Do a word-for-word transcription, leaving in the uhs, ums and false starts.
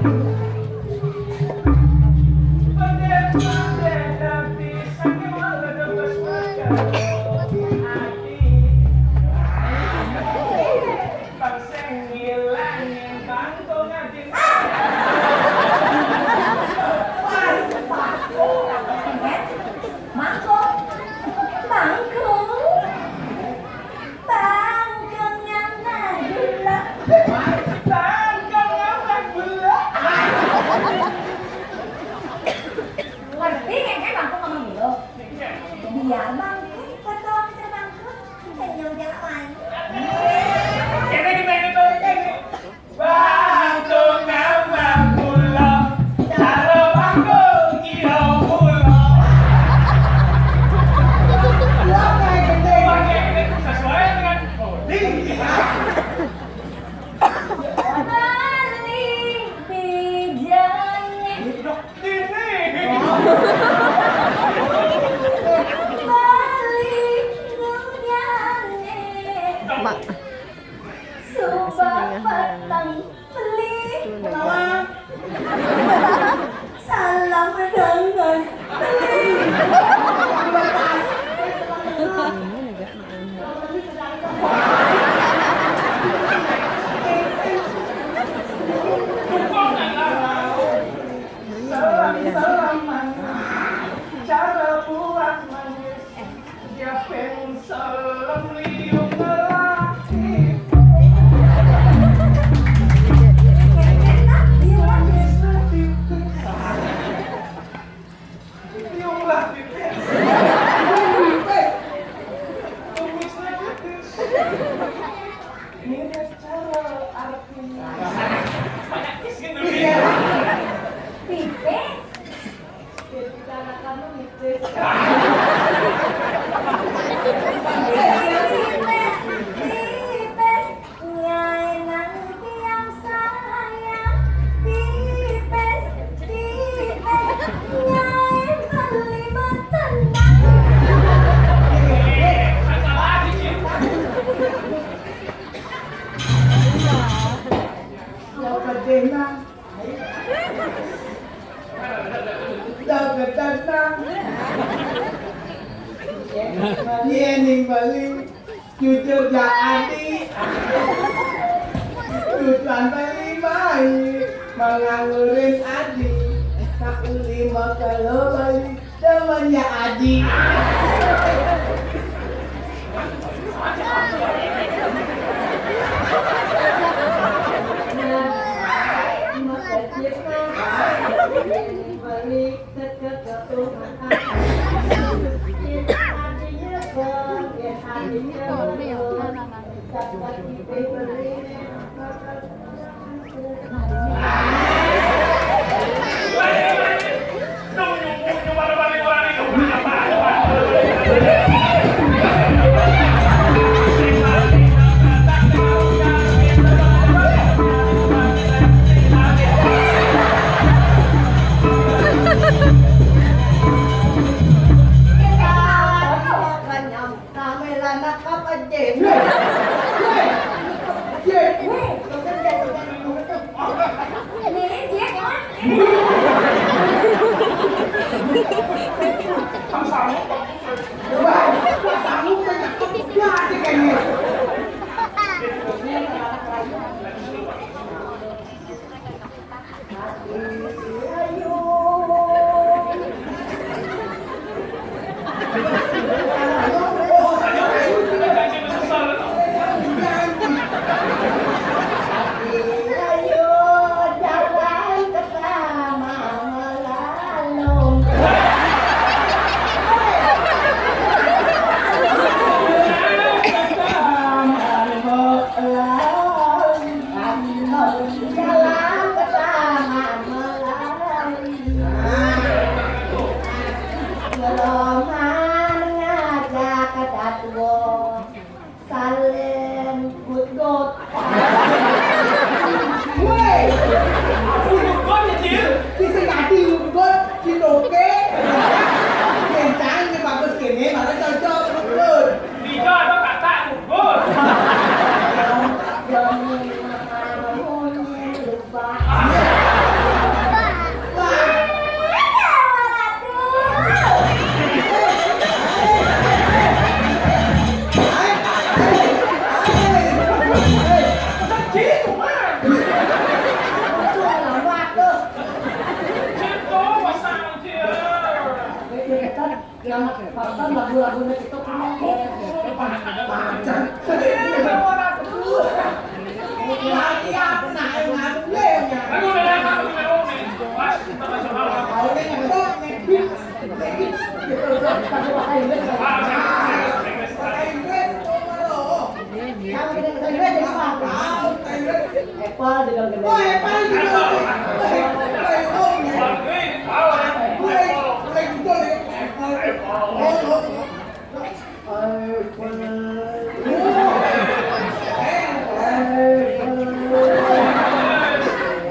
Bangkong. Bangkong. Bangkong ngambah gula. Bangkong ngambah gula. Ngerti kan, kan bangkong ngambah gula? Biar bangkong, foto sama bangkong. Senyum dia lawan. Bang tukang bang pulo, cara bangkung kilo pulo. Sesuai dengan kode. Beli bijane. Ini. Beli ngunyane. Mak. Suba patang beli. Salam dengan beli. Salam, salam manis. Cara buat manis. Ini cara artinya. Pipis. Jadi anak kamu pipis. Pipis, pipis, nyai nang tiang saya. Pipis, pipis, nyai beli makanan. Yang pedih, Nang. Dagedan, Nang. Iya, ning beli. Jujur ja adi. Tujuan beli mai. Manganggurin adi. Nak uli mau kalau beli. Temannya Adi. Kami lanak apa, Jen? Weh, weh, Jen. Weh. Ini dia, kawan. Wah, wah, sanggup, ya, ya, ya, ya. Pasang lagu-lagunya TikTok semua. Apple di dalam gedung.